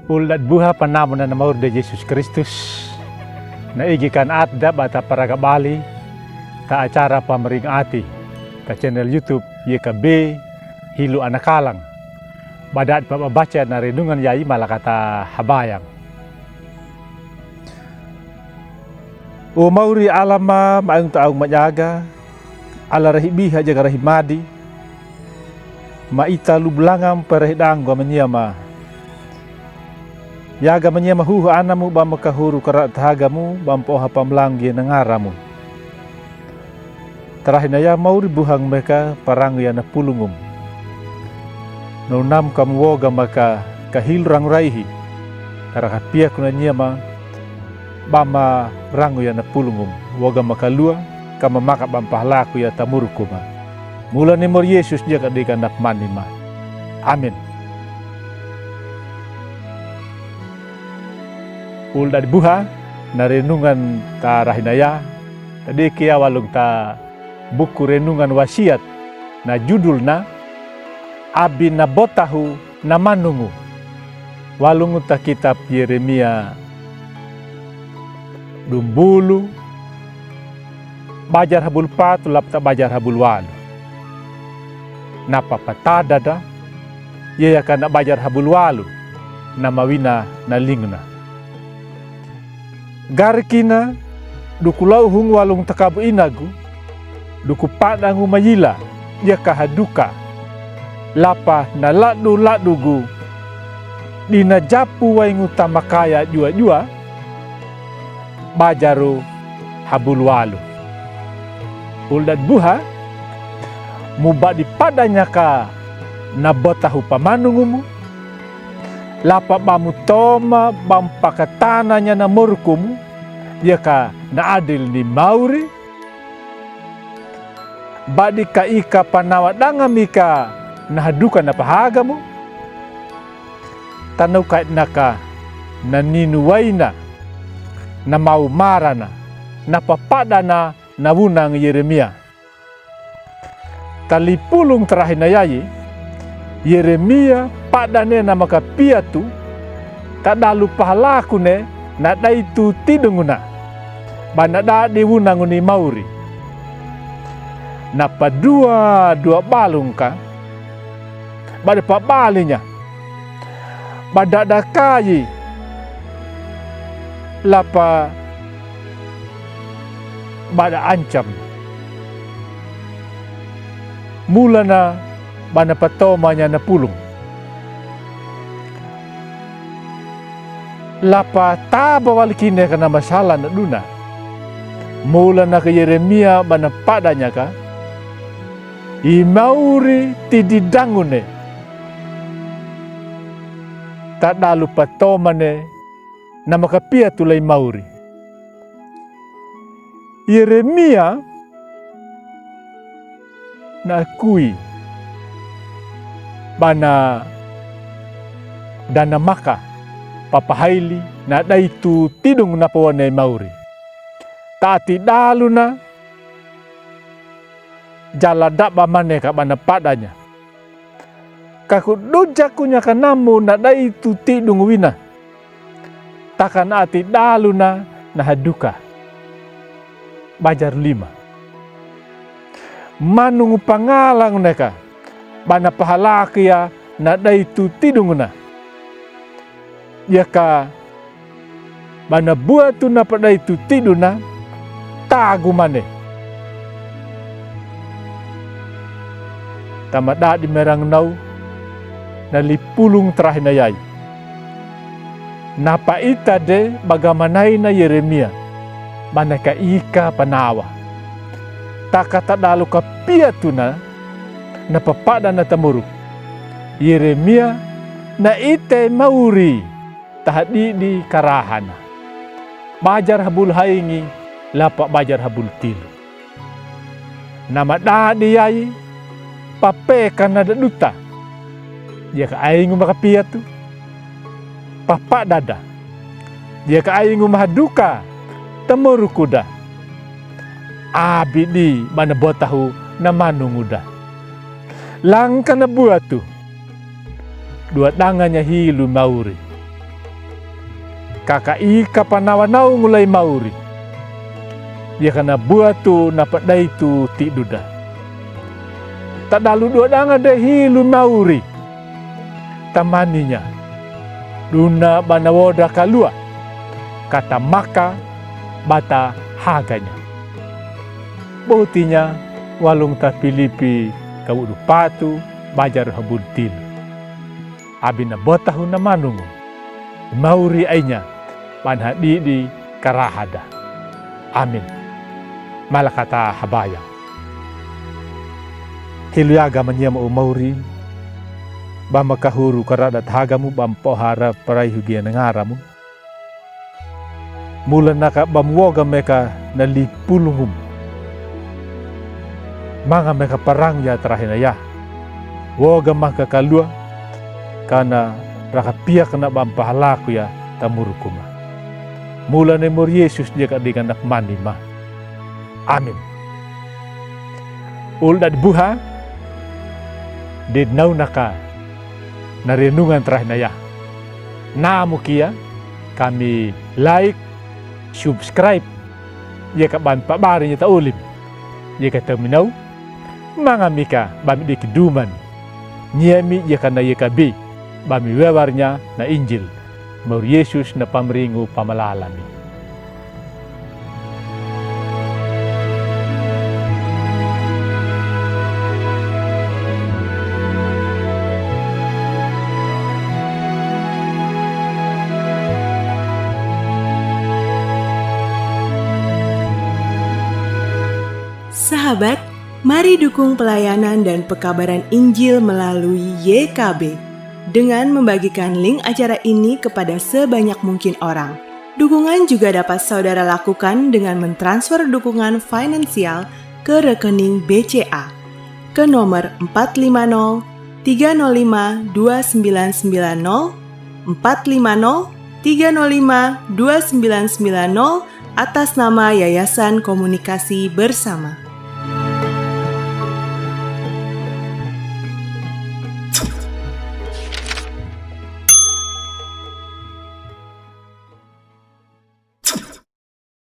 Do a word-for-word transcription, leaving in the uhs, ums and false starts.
Ul da'di buha panamuna na mauri de Jesus Kristus. Na igi kan atda bata paraga bali ta acara pamaring ati ta channel YouTube Y K B Hilu Anakalang. Ba da'di pabaca na renungan yayi malaka ta habayang. O mauri Ala ma, ma aung ta aung manyaga, Ala rahibiha jaga rahimadi, ma ita lubulangam pa rahi danggo ma nyama. Yaga ma nyama huhu anamu bam kahuru kara tahagamu bam poha pamlang ye na ngaramu. Tarahi na ya mauri buhang meka parangu ya na pulungum. Nonam kam woga maka kahilu rangu raihi. Kara kapiaku na nyama bam rangu ya na pulungum. Woga maka lua kama maka bam pahlaku ya tamurukuma. Mula ni mor Yesus dia kadika nap manima. Amin. Ul da'di buha na renungan tarahi na ya. Tadi kia walung ta buku renungan wasiat na judul na Abi na botahu na manungu. Walung ta kitab Yeremia dumbulu bajar habulu patu lap ta bajar habulu walu. Na papatadada ye ya ka na bajar habulu walu na mawina na linguna. Garikina duku lauhung walung takabu inagu duku padangu mayila ya ka haduka. Lapa na ladu ladugu dina japu waingu tamakaya jua jua bajaru habulu walu. Ul da'di buha mu badi padanya ka na botahu pamanungumu. Lapa bamu toma bam pakatananya na morukumu ya ka na adil ni mauri. Badi ka ika panawa danga mika na haduka na pahagamu. Tanau kait naka na ninu waina na mau marana na papadana na wunang Yeremia. Talipulung tarahi na yayi Yeremia padane na makapiatu tadalu pahalakune na daitu tidunguna. Bana dadi wunanguni mauri na padua dua balungka. Bada pabalinya bada dakayi lapa bada ancam. Mulana bana patomanya na pulung. Lapa taba walikine ka na masala na duna. Mulana ka Yeremia bana padanya ka i mauri tididangune. Tadalu patomane na makapiatu lai mauri. Yeremia na akui bana dana maka papahaili na daitu tidung na pawane mauri. Tati daluna jala daba mane ka bana padanya. Ka kudujakunya ka namu na daitu tidung wina. Taka na ati daluna na haduka. Bajar lima. Manungu pangalang neka bana pahalakiya na daitu tidunguna. Yaka bana buatu na padaitu tiduna tagu mane. Tama dadi merang nau na lipulung tarahi na yai. Na paita de bagamanai na Yeremia bana ka ika panawa. Taka tadalu ka piatuna na papada na tamuruk. Yeremia na ite mauri tahadidi karahana. Bajar habul haingi lapa bajar habul tilu. Na madadi yai papeka na daduta. Dia ka aingu makapiatu papadada. Dia ka aingu mahaduka tamurukuda. Abidi bana botahu na manunguda. Langka na buatu dua danganya hilu mauri. Ka ka i kapanawanao ngolai mauri. Ye ka na buatu na padaitu tiduda. Tadaludua danga de hilu mauri. Tamaninya. Duna bana woda kalua. Ka tamaka bata haganya. Botinya walung ta Pilipi ka wudu patu bajar habuntilu. Abi na botahu na manungu. Mauri ainya. Bana hadidi karahada. Amin. Mala kata habaya. Hilu yaga mania ma u mauri. Bama kahuru karada tahagamu bam pohara parai hugia na ngaramu. Mula naka bam woga meka na lipulungum. Manga meka parang ya tarahe na ya. Woga maka kalua. Kana raka piak na bam pahalaku ya tamurukuma. Mula na mori Yesus dia ka diga na pamani ma. Amin. Ul dadi buha. De nau naka na renungan tarahe na ya. Namu kia kami like, subscribe. Ye ka bami pabari nya ta olim. Ye ka taminau. Manga mika bami deki duman. Nyemi ye ka na ye ka bi. Bami wewar nya na Injil. Mauri Yesus na pamringu pamalalami. Sahabat, mari dukung pelayanan dan pekabaran Injil melalui Y K B dengan membagikan link acara ini kepada sebanyak mungkin orang. Dukungan juga dapat saudara lakukan dengan mentransfer dukungan finansial ke rekening B C A ke nomor empat lima nol tiga nol lima dua sembilan sembilan nol, empat lima nol tiga nol lima dua sembilan sembilan nol, atas nama Yayasan Komunikasi Bersama.